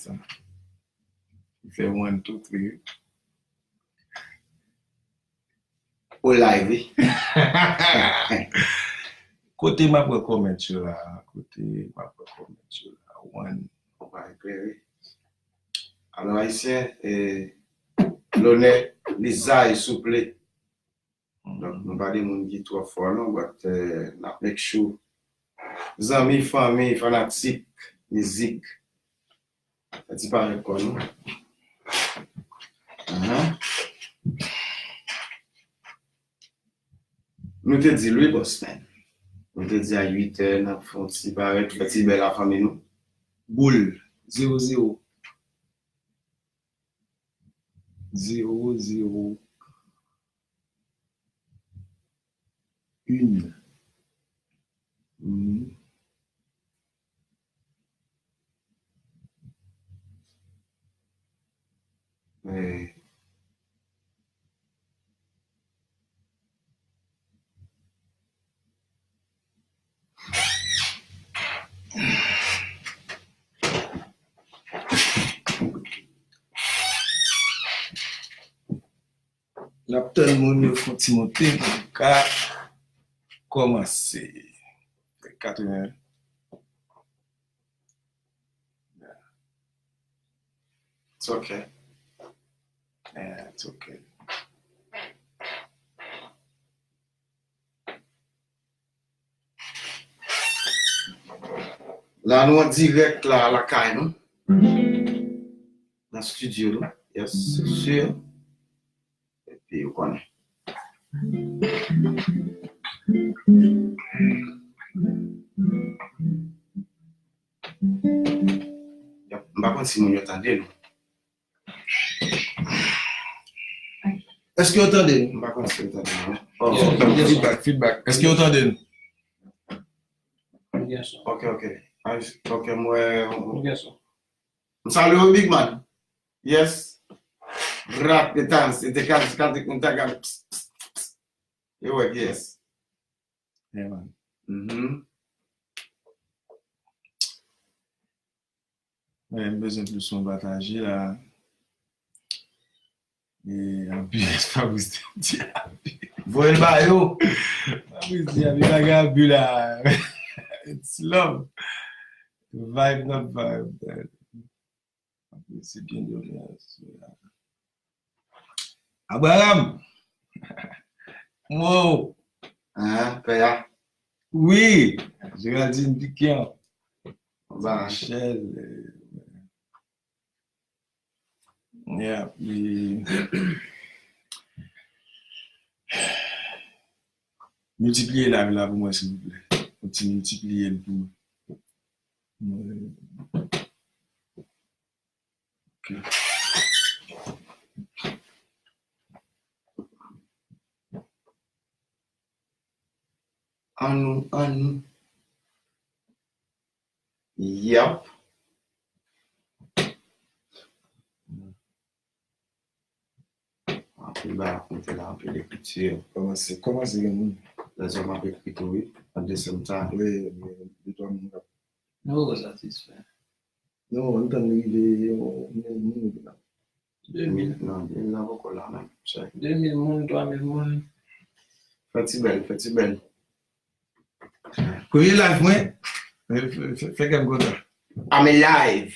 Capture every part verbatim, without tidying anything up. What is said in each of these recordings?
Tan. Li fè one, two, three. Ou live, wi. Kote m ap wè comment yo la? Kote m ap wè comment yo la? One. Ou pa eklere. Alò, Ayisyen, e, lonè, lizay, souple. Donk, nou pa de moun ki twò fò, non, but, eh, n ap make sure. Zanmi, fanmi, fanatik, mizik. Fè ti parèt kò nou. Ahan. Nou te di l wi, boss man. Nou te di a uit è, n ap fè yon ti parèt, fè ti bèl a fanmi nou. Boul, zewo zewo. Zewo zewo. Une. Mhm. Eh. N ap tann moun yo fè yon ti monte pou n ka kòmanse. Katreven. It's okay. Yeah, it's okay. La, nou an dirèk la, lakay nou. Nan studio nou. Yes, se sir. Epi, ou konnen. Yap, m pa konn si moun yo tande nou. Èske yo tande nou? M pa konn si yo tande nou. Oh, yes, yes. Feedback, feedback. Èske yo tande nou? Yes, sir. Ok, ok. Ay, ok, m wè. Yes, sir. M salye w, Big Man. Yes. Rak de tans, e te kal, kal, te konn ta kal. Pss, pss, pss, pss. E wè, yes. Yeah, man. Mhm. Men, m bezwen plis moun pataje la. E anpil, Fabrice te di anpil. Voye l ba yo. Fabrice di anpil, bagay anpil la. It's love. Vibe, not vibe. Anpil, se byen de. Abraham. Wow. Hein, pè a? Wi. Géraldine Piquant. Ba. Michel. Yeah, wi. Miltipliye live la pou mwen, silvouplè. Yon ti miltipliye l pou mwen. Ok. Annou, annou. Yap. Anpil bagay ap monte la, anpil ekriti. Kòmanse, kòmanse gen moun. Lèzòm ap ekri tou, wi, at the same time. Wi, wi, de twa moun k ap. Nou poko satisfè. Non, ann tann rive yon mil moun la. De mil. Non, de mil la poko la menm. Check. De mil moun, twa mil moun. Fè ti bèl, fè ti bèl. Premye live mwen. Fè, fè, fè, fè kè m kontan. I'm alive.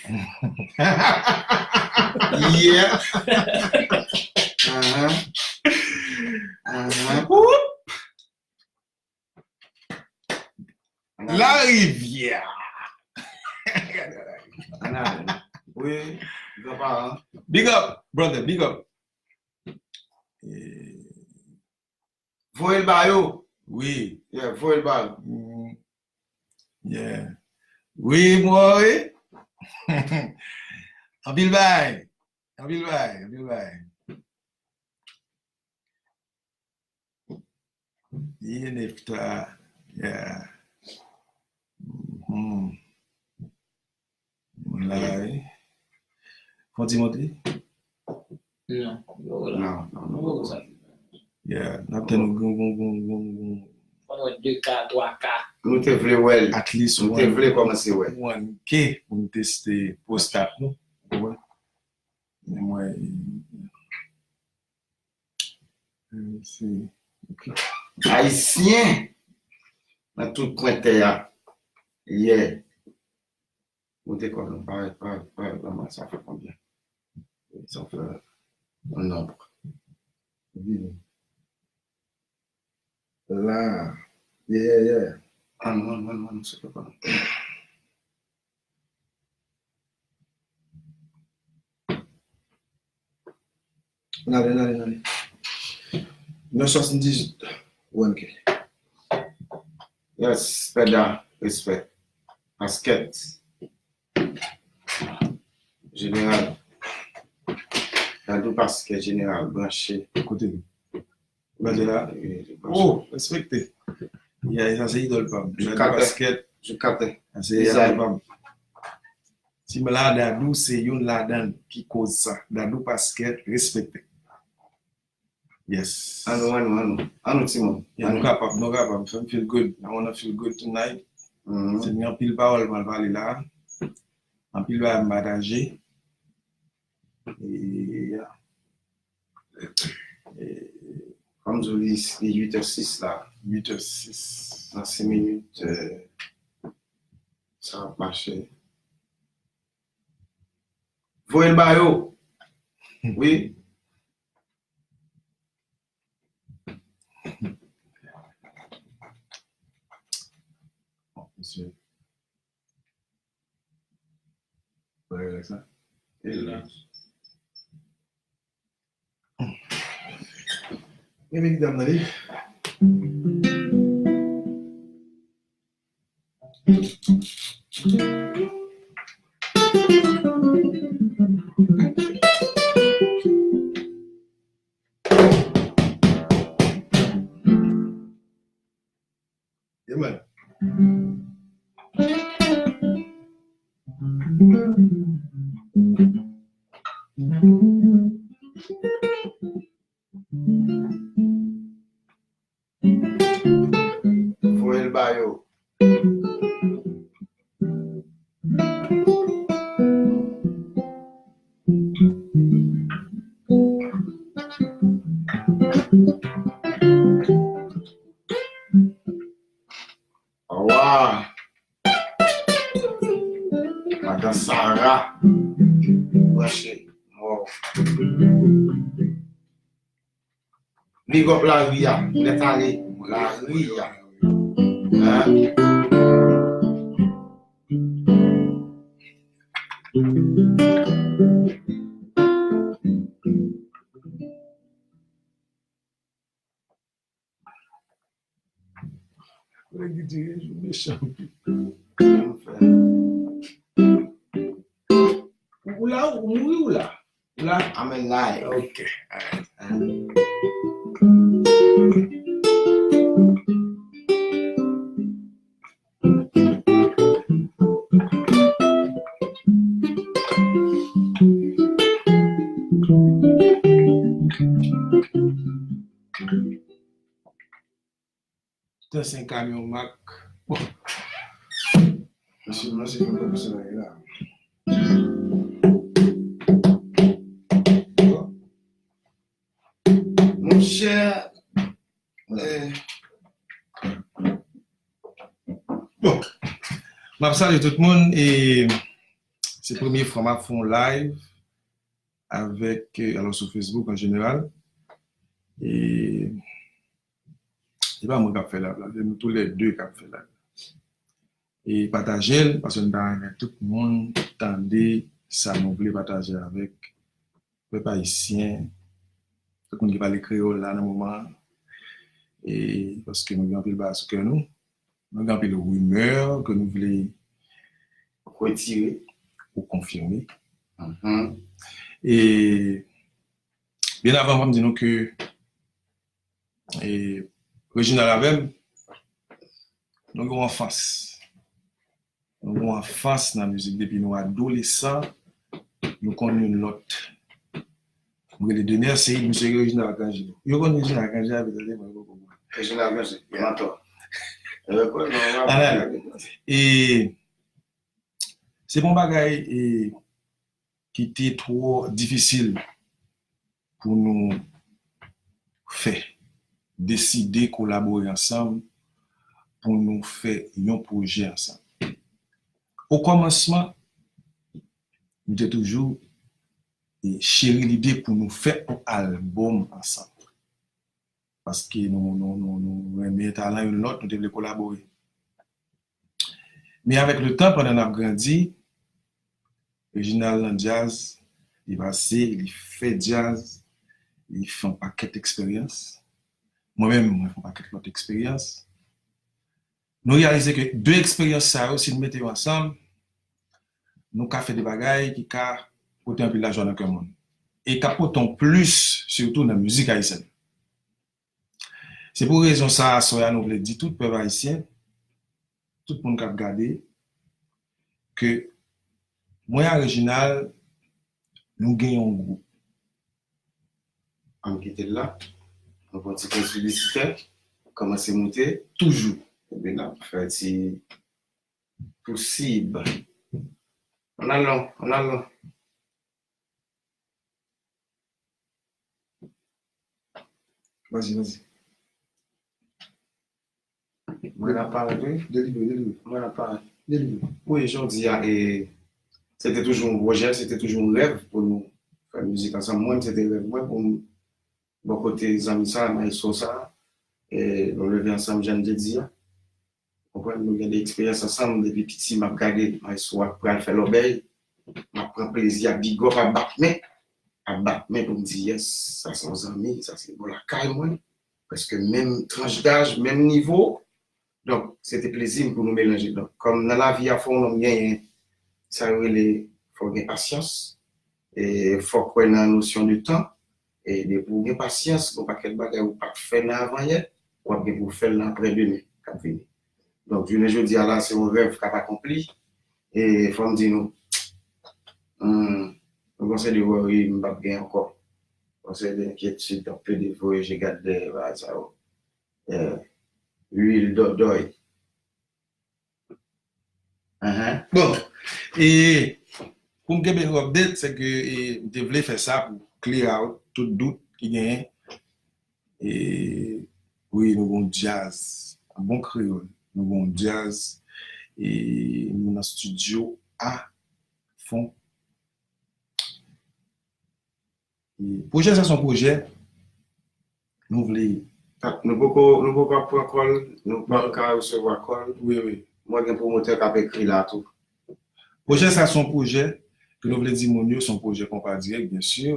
Yeah. Uh-huh. Uh-huh. Whoop. Larivyè. Wi, granparan. Big up, brother, big up. Eh, voye l ba yo. Wi. Yeah, voye l ba yo. Mm. Yeah. Wi, mwen, wi. Anpil bay. Anpil bay, anpil bay. Ye Nefta, yeah. Mhm. Mwen la, wi. Fon ti monte? Non, non, non, non. Yeah, n ap tann nou gon, gon, gon, gon, gon. Fò nou wè de K, twa K. Nou te vle wè l. At least nou te vle kòmanse wè. One K pou n teste pwostat nou. Men mwen, e, e, se, ok. Ayisyen nan tout kwen tè a. Yeah. Moute kò nou, pa, pa, pa, pa, sa fè konbyen? Sa fè yon nonb. Vini. La. Yeah, yeah, yeah. Ann, ann, ann, ann, se pa. N ale, n ale, n ale. Nan swasanndizuit, one K. Yes, Pèda, respè. Baskèt. Jeneral. Dadou Paskè, Jeneral, branche. Kote nou? Gade la. Oh, respekte. Ya, sa se idòl pa m. Dadou Paskè. Sa se idòl pa m. Ti m la, Dadou se youn ladan ki koz sa. Dadou Paskè, respekte. Yes. Ann nou, ann nou, ann nou. Ann nou, timoun. Yeah, nou kapab, nou kapab. Fè m feel good. I wanna feel good tonight. Se gen anpil pawòl m pral pale la. Anpil bagay m pataje. E, yeah. E, kòm di w, li, li uit è sis la. Uit è sis. Nan senk minit, e, sa ap mache. Voye l ba yo. Wi. Mesye. Bagay la sa. E la. Gen medam nan li. Yeah, man. Voye l ba yo. Wa! Madan Sara. Branche. Wow. Big up lari a. Nèt ale. Lari a. Hein? Nèg ki dirije yo mechan. Ou la, ou mouri, ou la? Ou la? I'm alive. Ok. Alright. Tan se yon kamyon mak. Bon. Mesye, mesye, nou pwofesyonèl la. Monchè, eh, bon, m ap salye tout moun e se premye fwa m ap fè yon live avèk, eh, alò sou Facebook an jeneral. E se pa mwen k ap fè live la, se nou toulède k ap fè live la. E pataje l, paske nou ta renmen tout moun tande sa nou vle pataje avèk pèp ayisyen, tout moun ki pale kreyòl la nan moman an. E paske nou gen anpil bagay sou kè nou, nou gen anpil rimè ke nou vle retire ou konfime. Mhm. E byen avan, fò m di nou ke, e, Reginald avè m, nou gen yon anfans. Nou gen yon anfans nan mizik depi nou adolesan, nou konn youn lòt. M rele Dener Ceïd, misye rele Reginald Arcangelo. Yo konn Reginald Arcangelo, a, petèt, mwen poko konn. Reginald Arcangelo, yeah. Mantò. Analiz. E se pa yon bagay, e, ki te twò difisil pou nou fè, deside kolabore ansanm pou nou fè yon pwojè ansanm. O kòmansman, nou te toujou e cheri lide pou nou fè yon albòm ansanm. Paske nou, nou, nou, nou renmen talan youn lòt, nou te vle kolabore. Men avèk letan, pandan n ap grandi, Reginald nan djaz, li pase, li fè djaz, li fè yon pakèt eksperyans. Mwen menm, mwen fè yon pakèt lòt eksperyans. Nou reyalize ke de eksperyans sa yo, si n mete yo ansanm, nou ka fè de bagay ki ka pote anpil lajwa nan kè moun. E k ap pote yon plis, sitou nan mizik ayisyèn. Se pou rezon sa a, aswè a, nou vle di tout pèp ayisyen, tout moun k ap gade, ke mwen a Reginald, nou gen yon gwoup. Ann kite l la. Nou pran ti poz piblisitè. Kòmanse moute. Toujou. Epi n ap fè ti pousib. Ann al non, ann al non. Vas-y, vas-y. Mwen la parèt, wi. Delivre, delivre. Mwen la parèt. Delivre. Wi, jan w di a, e, se te toujou yon pwojè, se te toujou yon rèv pou nou fè mizik ansanm. Mwen, se te rèv mwen pou m bò kote zanmi sa, maestro sa, e, nou leve ansanm, jan m te di a. Konprann, nou gen de eksperyans ansanm, depi piti, m ap gade maestro a pral fè lòbèy, m ap pran plezi, ap big up, ap bat men, ap bat men pou m di, yes, sa se yon zanmi, sa se bò lakay mwen, prèske menm tranch daj, menm nivo. Donk, se te plezi m pou nou melanje. Donk, kòm nan lavi a, fò yon nonm genyen, sa yo rele, fò gen pasyans, e fò kwè nan nosyon de tan, e depi w gen pasyans, gon pakèt bagay ou pa t fè nan avanyè, w ap gen pou w fè l nan aprè demen k ap vini. Donk, jounen jodi a la, se yon rèv k ap akonpli, e fò m di nou, hmm, nou gon seri de wòri m p ap gen ankò. Gon seri de enkyetid, anpe de voye je gad dèyè bagay sa yo. Eh, lwil dòdòy. Ahan. Bon, e pou m kenbe nou update, se ke, e, m te vle fè sa pou clear out tout dout ki genyen. E, wi, nou gon djaz. An bon kreyòl, nou gon djaz. E, nou nan estidyo a fon. E pwojè sa se yon pwojè nou vle. Ah, nou poko, nou poko ap pran kòl, nou pa ka resevwa kòl. Wi, wi. Mwen gen pwomotè k ap ekri la tou. Pwojè sa se yon pwojè ke nou vle di moun yo, se yon pwojè konpa dirèk, byen si.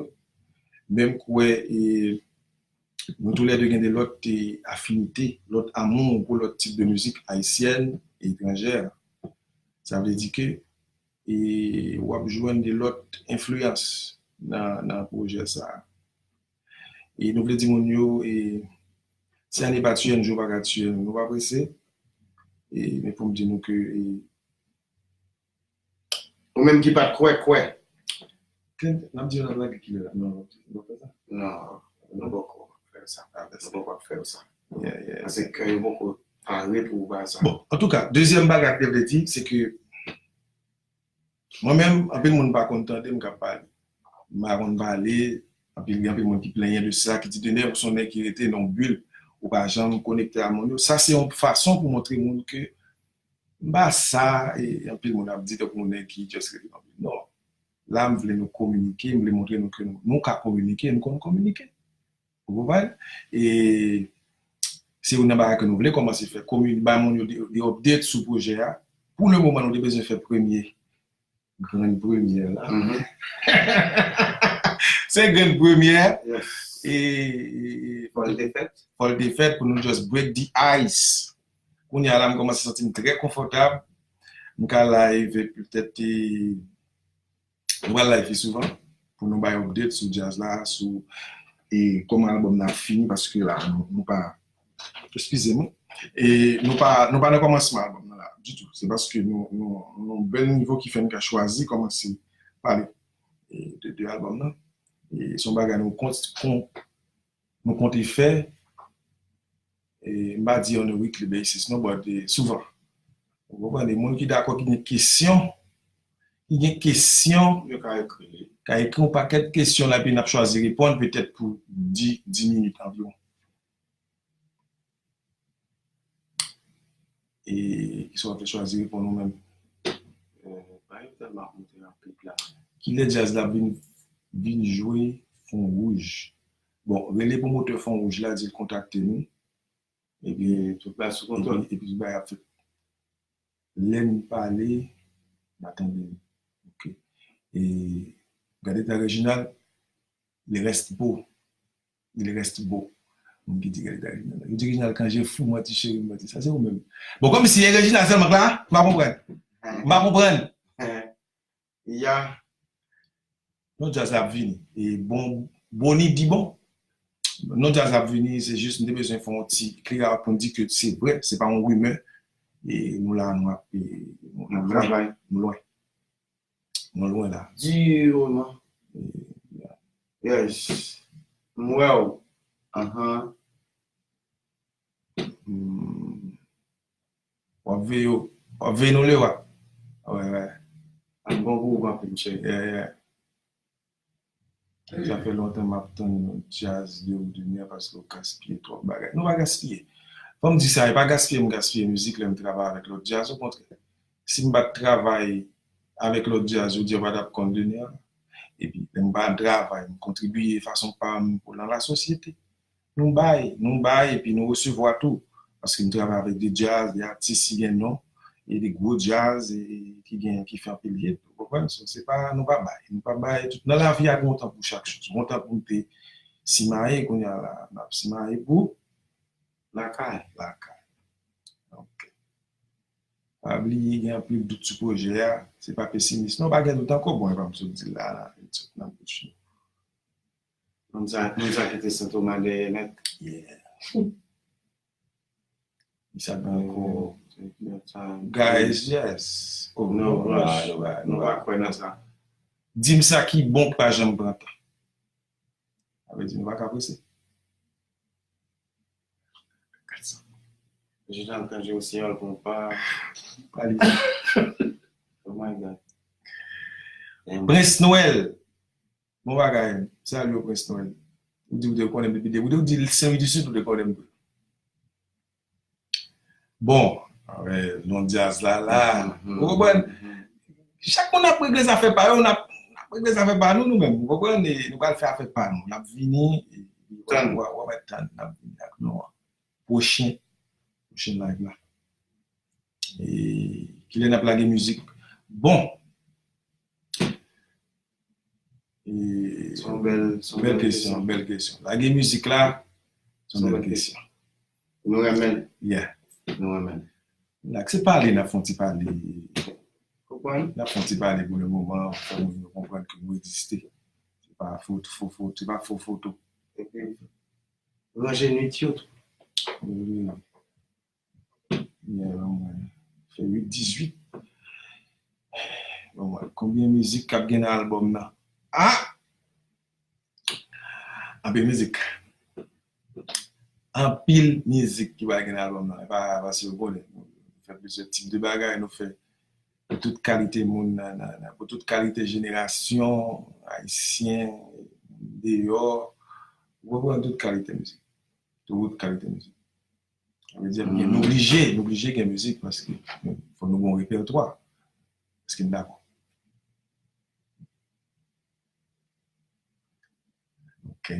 Men m kwè, e, nou toulède gen de lòt, e, afinite, lòt amou pou lòt tip de mizik ayisyèn e etranjè. Sa vle di ke, e, w ap jwenn de lòt enfliyans nan, nan pwojè sa a. E nou vle di moun yo, e, si année pa tiye n, jou pa ka tiye n, nou pa prese. E, men pou m di nou ke, e, ou menm ki pa t kwè, kwè. N ap di yo n ap lage kilè la? Non, nou pa fè sa. Non, nou poko fè sa. Nou poko ap fè sa. Yeah, yeah. Paske kè yo poko pare pou bagay sa. Bon, antouka, dezyèm bagay ke m vle di, se ke mwen menm, anpil moun pa konn tande m k ap pale. M pa konn pale, anpil, gen anpil moun ki plenyen de sa, ki di Dener, ou se yon nèg ki rete nan yon bil, ou pa janm konekte a moun yo. Sa se yon fason pou montre moun ke m pa sa, e anpil moun ap di tankou yon nèg ki just rete nan bil. Non. La, m vle nou kominike, m vle montre nou ke nou, nou ka kominike, nou konn kominike. Ou konprann? E se youn nan bagay ke nou vle kòmanse fè, komini-, bay moun yo de, de update sou pwojè a. Pou le moman, nou te bezwen fè premye, grann premyè la. Mhm. Se grann premyè. Yes. E, e, e, fò l te fèt. Fò l te fèt pou nou just break the ice. Kounye a la, m kòmanse santi m trè konfòtab. M ka live petèt, e, Nou pral live pi souvan pou nou bay update sou djaz la, sou, e, kòman albòm nan ap fini, paske la, nou, nou pa, eskize m, e, nou pa, nou pa nan kòmansman albòm nan la, ditou. Se paske nou, nou, nou bèl nivo ki fè n ka chwazi kòmanse pale, e, de, de albòm nan. E se yon bagay nou kont-, kon-, nou konte fè, e, m pa di on a weekly basis, non, but, e, souvan. Ou konprann? E moun ki dakò, ki gen kesyon, Li gen kesyon. Yo ka ekri li. Ka ekri yon pakèt kesyon la, epi n ap chwazi reponn, petèt pou dis, dis minit anviwon. E kisa w ap fè chwazi reponn ou menm? Euh, pa yo tèlman ap monte rapid la. Kilè djaz la vin, vin jwe Fon Wouj? Bon, rele pwomotè Fon Wouj la, di l kontakte nou. Epi tout bagay sou kontwòl. Epi, epi tout bagay ap fèt. Lè n pale, n a tande n. Ok. E gade ta Reginald, il reste beau. Il reste beau. Moun ki di gade ta Reginald. Yo di Reginald Cangé fou, manti cheri, manti. Sa se ou menm. Bon, kòmsi e Reginald sèlman k la, m pa konprann. M pa konprann. Ya. Non, djaz la ap vini. E bon, Boni di bon. Non, djaz la ap vini, se jis m te bezwen fè yon ti klere pou m di ke se vre, se pa yon rimè. E nou la, nou ap, e, nou, nou lwen, nou lwen. Nou lwen la. Diman. E, ya. Yes. M wè w. Ahan. Hmm. W ap veye, w ap veye nou Lewa. Wè, wè. Ap bon pou ou, anpil, cheri. Yeah, yeah. Sa fè lontan m ap tann yon djaz de ou Dener paske w gaspiye twòp bagay. Nou pa gaspiye. Fò m di sa, e pa gaspiye m gaspiye mizik lè m travay avèk lòt djaz, okontrè. Si m pa t travay avèk lòt djaz, jodi a pa t ap konn Dener. Epi, lè m pa travay, m kontribiye fason pa m pou nan lasosyete. Nou bay, nou bay, epi nou resevwa tou. Paske m travay avèk de djaz, de atis ki gen non, e de gwo djaz, e ki gen, ki fè anpil hit, ou konprann? So, se pa, nou pa bay, nou pa bay. Tout, nan lavi a, gen yon tan pou chak chòz. Gen yon tan pou m te simaye, kounye a la, n ap simaye pou lakay, lakay. Ok. Pa bliye, gen anpil dout sou pwojè a, se pa pesimis. Non, pa gen dout ankò, bon, e pa m sot di l la, la, l sot nan bouch nou. Moun sa, moun sa kite Sen Toma dèyè nèt. Yeah. Sa gen ankò. Guys, yes. Oh, no rush. Nou pa, nou pa, nou pa kwè nan sa. Di m sa ki bon k pa janm pran tan. Sa vle di nou pa ka prese. Kat san. Reginald Cangé Osiyòl konpa. Pale. Oh my God. Prince Noël. Bon bagay, salye w Prince Noël. Ou di ou te konnen m depi de, ou te, ou di Sen Louis di Sid, ou te konnen m tou. Bon, avè non djaz la la. Ou konprann? Chak moun ap regle zafè pa yo, n ap, n ap regle zafè pa nou, nou menm. Ou konprann? E nou pral fè afè pa nou. N ap vini, e, w ap, w ap, w ap tann, n ap vini ak nou an. Pwochen, pwochen live la. E kilè n ap lage mizik? Bon. E, se yon bèl, se yon bèl kesyon, bèl kesyon. Lage mizik la, se yon bèl kesyon. Nou renmen l. Yeah. Nou renmen l. Lak se pale, n ap fè yon ti pale. Konprann? N ap fè yon ti pale pou le moman, fè moun yo konprann ke nou egziste. Se pa fo, fo, fo, se pa fo foto. Epi, ranje nwit yo tou. Wi. Yeah, ban mwen. Fè uit dizuit. Ban mwen. Konbyen mizik k ap gen nan albòm nan? Ah! Anpil mizik. Anpil mizik ki pral gen nan albòm nan. E pa, pa si yo konnen. Nou fè plizyè tip de bagay, nou fè pou tout kalite moun nan, nan, nan, pou tout kalite jenerasyon, ayisyen, deyò, ou konprann, tout kalite mizik. Tout kalite mizik. Sa vle di, nou oblije, nou oblije gen mizik paske fò nou gen yon repètwa. Èske n dakò? Ok.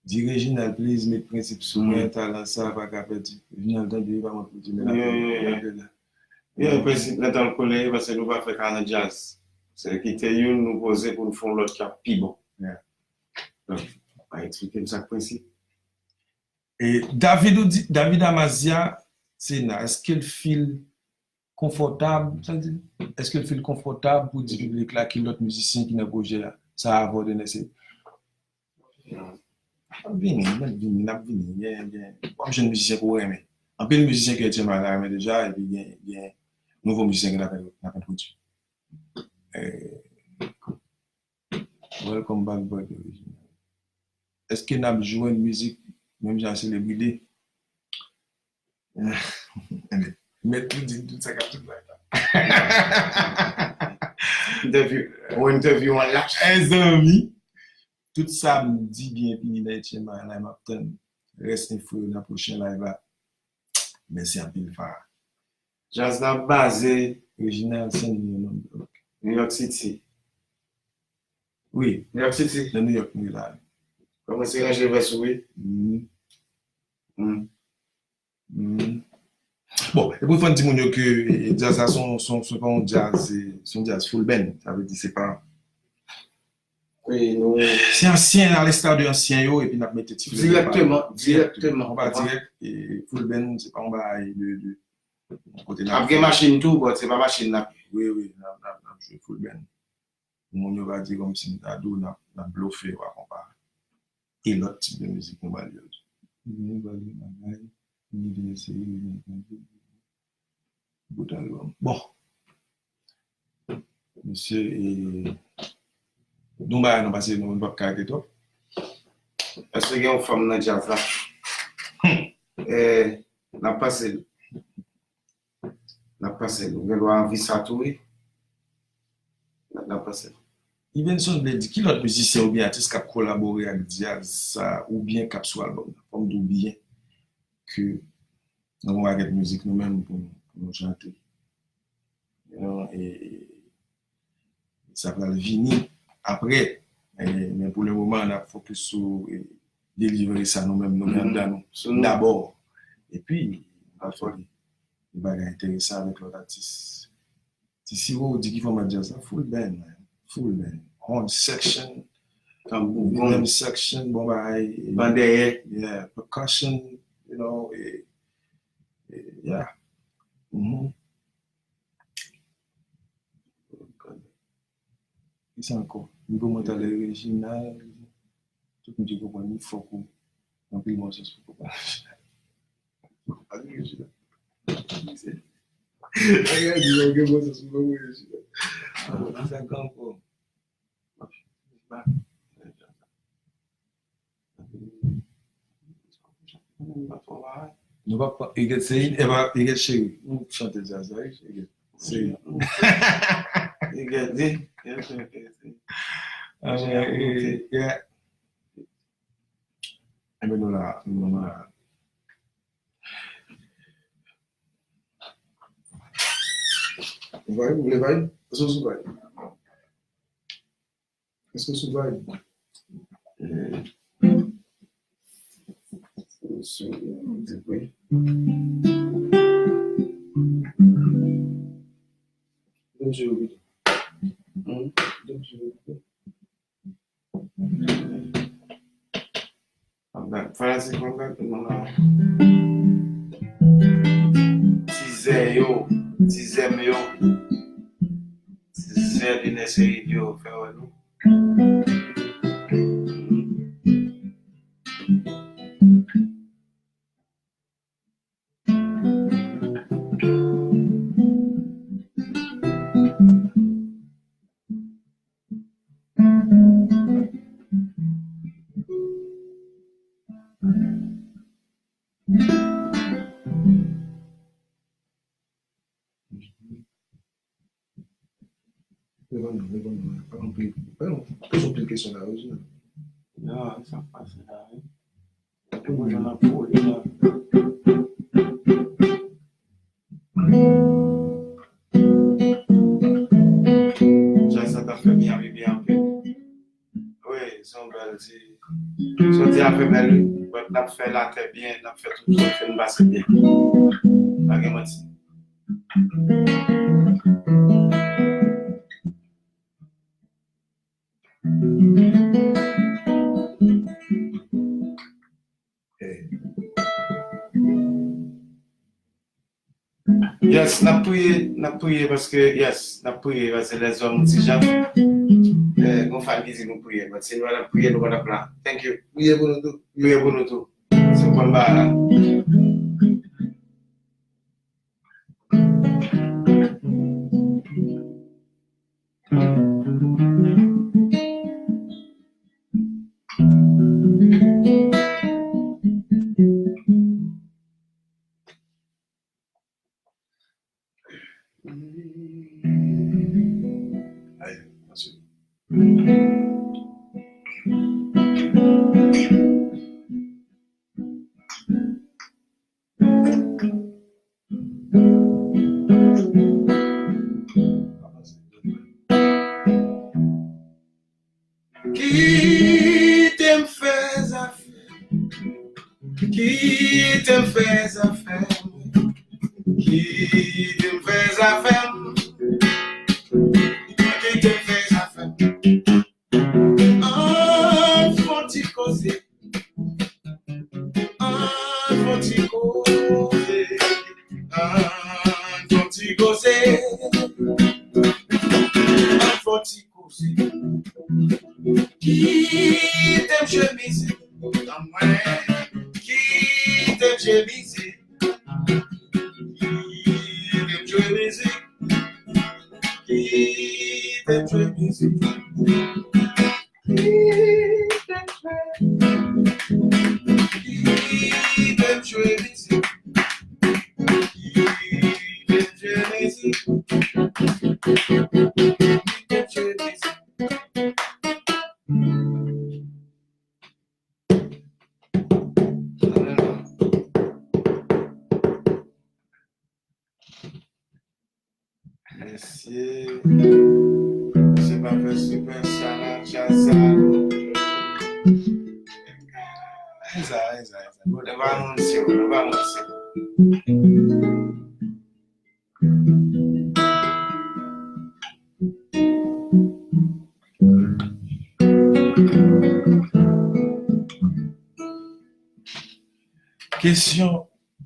Di Reginald, please, met prensip sou mwen, talan sa pa ka pèdi. Reginald tande, pa mwen pou di, men la, la, la. Yo, prensip nèt al kole, paske nou pa fè ka nan djaz. Se kite youn nou poze pou n fè yon lòt k ap pi bon. Yeah. Donk, pa eksplike m sa k prensip. E David, ou di, David Amazia, Sena, èske l feel konfòtab, sa di, èske l feel konfòtab pou di piblik la ki lòt mizisyen ki nan pwojè a, sa avè w de nèse? N ap vini, n ap vini, n ap vini. Gen, gen, w ap jwenn mizisyen ke w renmen. Anpil mizisyen ke Etyenm la renmen deja, epi gen, gen nouvo mizisyen ke n ap, n ap entwodui. Eh, welcome back, brother. Èske n ap jwenn mizik menm jan ak Selebride? Mèt li di tout sa k ap sot la. Entèvyou, yon entèvyou an lach. Mezanmi, tout sa m di byen fini nan H M I la, m ap tann rès enfo yo nan pwochen live la. Mèsi anpil, Farah. Djaz la baze Reginald Saint Louis, non? New York City. Wi. New York City. Nan New York, nou la. Kòmanse ranje vès ou, wi. Mm. Mm. Mm. Bon, e pou fè n di moun yo ke, e, djaz la se yon, se yon, se pa yon djaz, e, se yon djaz full band. Sa vle di se pa Wi, nou se ansyen, à l'instar de ansyen yo, epi n ap mete ti flè direkteman, direkteman. Konpa dirèk, e, full band, se pa yon bagay de, de, kote n ap gen machin tou, but se pa machin n ap. Wi, wi, n ap, n ap, n ap jwe full band. Pou moun yo pa di kòmsi m ta di w n ap, n ap blofe yo a konpa. E lòt tip de mizik nou ba l yo tou. Nou ba l yon bagay, nou vin eseye, nou vin bout album. Bon. Mesye, e, nou bagay nou pase nou, nou p ap ka rete twòp. Èske gen yon fanm nan djaz la? Hmm. E, n ap pase l. N ap pase l. Ou gen dwa anvi sa tou, wi. N ap, n ap pase l. Ivenson vle di, ki lòt mizisyen oubyen atis k ap kolabore ak djaz sa oubyen k ap sou album nan? Fò m di w byen ke nou gen yon pakèt mizik nou menm pou nou, pou nou chante. You know, e, sa pral vini apre. E, men pou le moman, n ap fokis sou, e, delivre sa nou menm nou gen anndan nou dabò. Epi, nou pral fè de bagay enteresan avèk lòt atis. Ti Siro, ou di ki fòma djaz la? Full band, man. Full band. Horn section, tanbou, rhythm section, bon bagay. Ban dèyè. Yeah, percussion, you know, e, e, yeah. Mhm. Kisa ankò? Nivo mantal e Reginald, tout moun ki konprann li, fòk ou anpil bon sans pou konprann. Ak Reginald. Ak Reginald, gen bon sans pou konprann Reginald. Kisa ankò? Nou pa pran Huguette Céline, e pa Huguette Chérie. Nou chante djaz la, wi, Huguette Céline. Huguette, wi. Yes, yes, yes, yes. Ah, yeah, yeah, yeah. Enben nou la, nou la. Vibe, ou vle vibe? Èske w sou vibe? Èske w sou vibe? Eh. Sou, sou, sou, wi. Donn jwe yo pito. Hmm? Donn jwe yo pito. Fanatik, fanatik, mwen la. Tizè yo, tizè m yo, tizè de nèseri yo, fè wè nou. Reponn mwen, reponn mwen. Pa anpil, pa anpil kesyon la, wi. Non, sa pase la, wi. Depi jan n ap pwole la. Jan sa t ap fè Miami byen anpil. Wi, se yon bèl ti. Jodi a fè bèl, wi. But n ap fè latè byen, n ap fè tout zòn fè n pase byen. Pa gen manti. Hey. Yes, n ap priye, n ap priye paske, yes, n ap priye paske lèzòm ti jan. Eh, gon fan ki di nou priye, but si nou pa t ap priye, nou pa t ap la. Thank you. Priye pou nou tou. Priye pou nou tou. Se yon bon bagay la. Ay, Kite m fè zafè m. Kite m fè zafè m. Kite m fè zafè m. Kite m fè zafè m. Ann fè yon ti koze. Ann fè yon ti koze. Ann fè yon ti koze. Ann fè yon ti koze. Kite m jwe mizik an mwen. Kite m jwe mizik. Kite m jwe mizik. Kite m jwe mizik. Kite m jwe. Kite m jwe mizik. Kite m jwe mizik. Kite m jwe mizik. Mesye, misye pa fè sipè sa nan djaz sa. Eza, eza, eza. Nou pa anonse, nou pa anonse. Kesyon,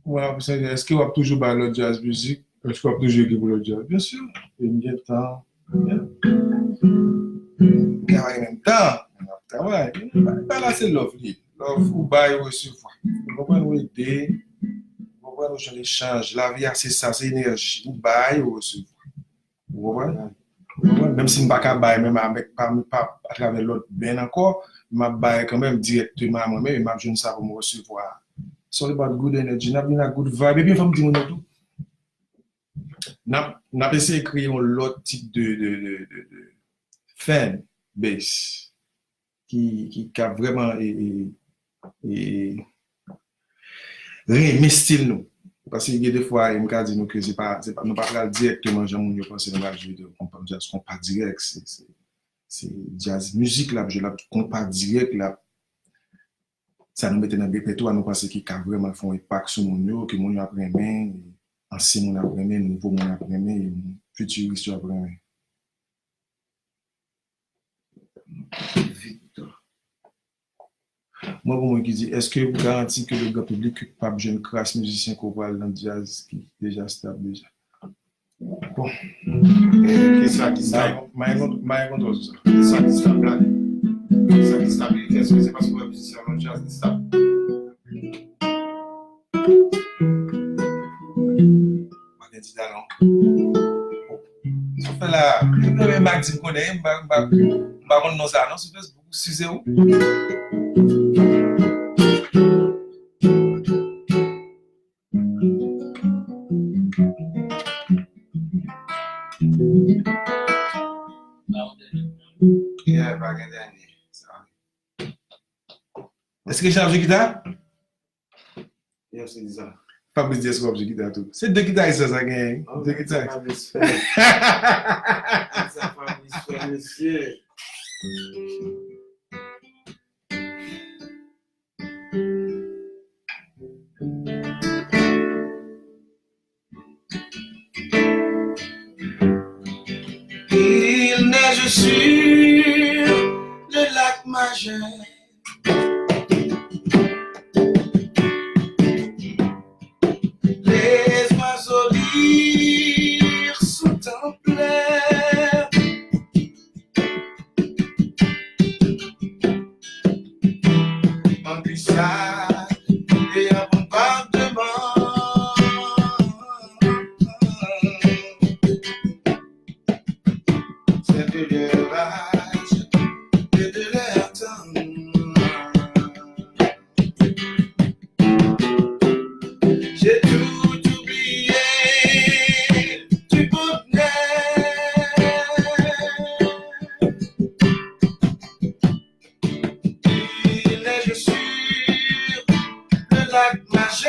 w ap, èske w ap toujou bay lòt djaz mizik? Èske w ap toujou ekri pou lòt djaz? Byen si. E m gen tan. M travay menm tan. M ap travay. Bay la se love li. Love ou bay, ou resevwa. Ou konprann, ou ede. Ou konprann, ou jwenn echanj. Lavi a se sa, se enèji. Ou bay, ou resevwa. Ou konprann? Ou konprann? Menm si m pa ka bay menm avèk pa, pa atravè lòt band ankò, m ap bay kanmenm dirèkteman a mwen menm, e m ap jwenn sa pou m resevwa. It's all about good energy. N ap vin ak good vibe. Epi fò m di moun yo tou, n ap, n ap eseye kreye yon lòt tip de, de, de, de, de fan base ki, ki, k ap vrèman e, e, e, renmen stil nou. Paske gen de fwa, e m ka di nou ke se pa, se pa, nou pa pral dirèkteman jan moun yo panse nou pral jwe de konpa, djaz konpa dirèk. Se, se, se djaz mizik l ap jwe, l ap konpa dirèk, l ap, sa nou mete nan repètwa, nou panse ki ka vrèman fè yon enpak sou moun yo, ke moun yo ap renmen, ansyen moun ap renmen, nouvo moun ap renmen, e fitiris yo ap renmen. Victor. Mwen pou mwen ki di, èske ou garanti ke le gran piblik p ap jwenn kras mizisyen ke w pral nan djaz ki deja stab deja? Bon. E, kisa ki stab? Mayen kont-, mayen kontwòl sou sa. Kisa ki stab la? Kisa ki stabilite? Èske se paske w wè mizisyen an nan djaz li stab? Pa gen dida non. Sa w fè la? Mwen menm ak di m konnen, m pa, m pa, m pa konn non sa non sou Facebook, ou size ou. Yeah, pa gen dènye. Èske Jean ap jwe gita? Yo, se sa. Fabrice di èske w ap jwe gita tou? Se de gitaris sa, sa genyen. De gitaris. Fabrice fè. Sa Fabrice fè, mesye. Il neige sur le lac Majeur. Les oiseaux lire sont en pleurs. En glissade et en bombardement. C'est de leur âge et de leur temps. J'ai tout oublié du bonheur. J'ai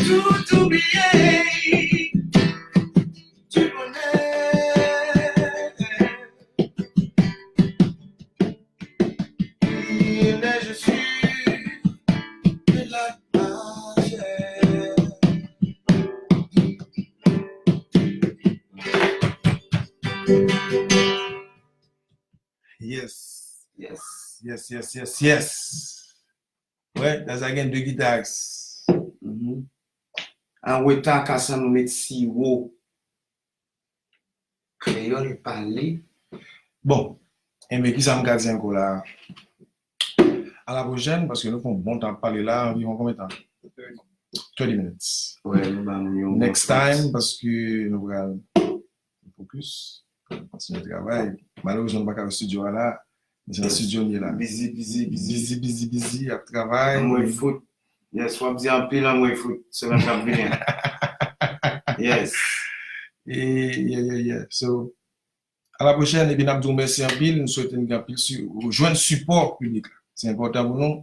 tout oublié du bonheur. Mais je suis de la misère. Yes. Yes. Yes, yes, yes, yes. Wè, Dazla gen de gitaris. Mhm. An reta, Kasann, ou met siwo. Kreyòl pale. Bon, enben, kisa m ka di ankò la? A la pwochèn, paske nou fè yon bon tan ap pale la, anviwon konbyen tan? Thirty minutes. Wè, nou ba nou yon bon. Next time, paske nou pral fokis, kontinye travay. Malerezman, nou pa ka wè estidyo a la, men se nan estidyo n ye la. Busy, busy, busy. Busy, busy, busy, ap travay. Anmwey fout. Yes, w ap di anpil anmwey fout semèn k ap vini an. Yes. E, yeah, yeah, yeah. So, a la pwochèn, epi n ap di w mèsi anpil, nou swete n gen anpil si, jwenn sipò piblik la. Se enpòtan pou nou.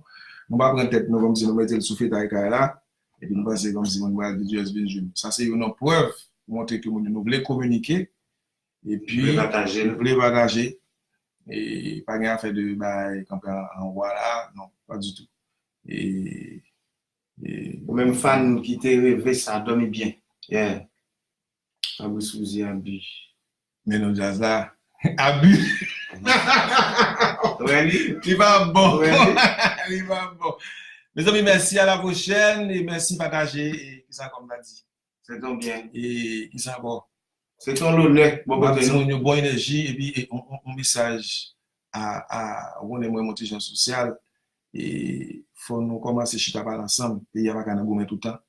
Nou pa pran tèt nou kòmsi nou mete l sou fetay kay la, epi nou panse kòmsi moun pral vin jis vin jwenn nou. Sa se youn nan prèv montre ke moun yo nou vle kominike, epi nou vle pataje. E pa gen afè de bay kanpe an, an wa la, non, pa ditou. E, e, ou menm fan ki te reve sa, dòmi byen. Yeah. Fabrice Rouzier, Abi. Men non djaz la. Abi. Wè li? Li pa bon. Wè li? Li pa bon. Mezanmi, mèsi, a la pwochèn, e mèsi pataje, e kisa kòm ta di. Se ton byen. E kisa ankò? Se ton lonè, bon kote nou. M ap di moun yo bon enèji, epi e, on, on, on mesaj a, a, ou konnen mwen, mwen ti jan sosyal, e fò nou kòmanse chita pale ansanm, peyi a pa ka nan goumen toutan.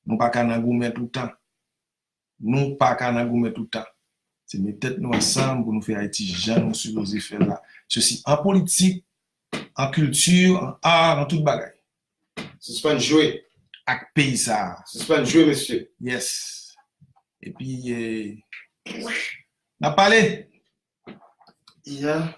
Nou pa ka nan goumen toutan. Nou pa ka nan goumen toutan. Se met tèt nou ansanm pou nou fè Ayiti jan nou sipoze fè l la. Sesi an politik, an kilti, an ar, an tout bagay. Sispann jwe. Ak peyi sa a. Sispann jwe, mesye. Yes. Epi, eh, n ap pale. Yeah.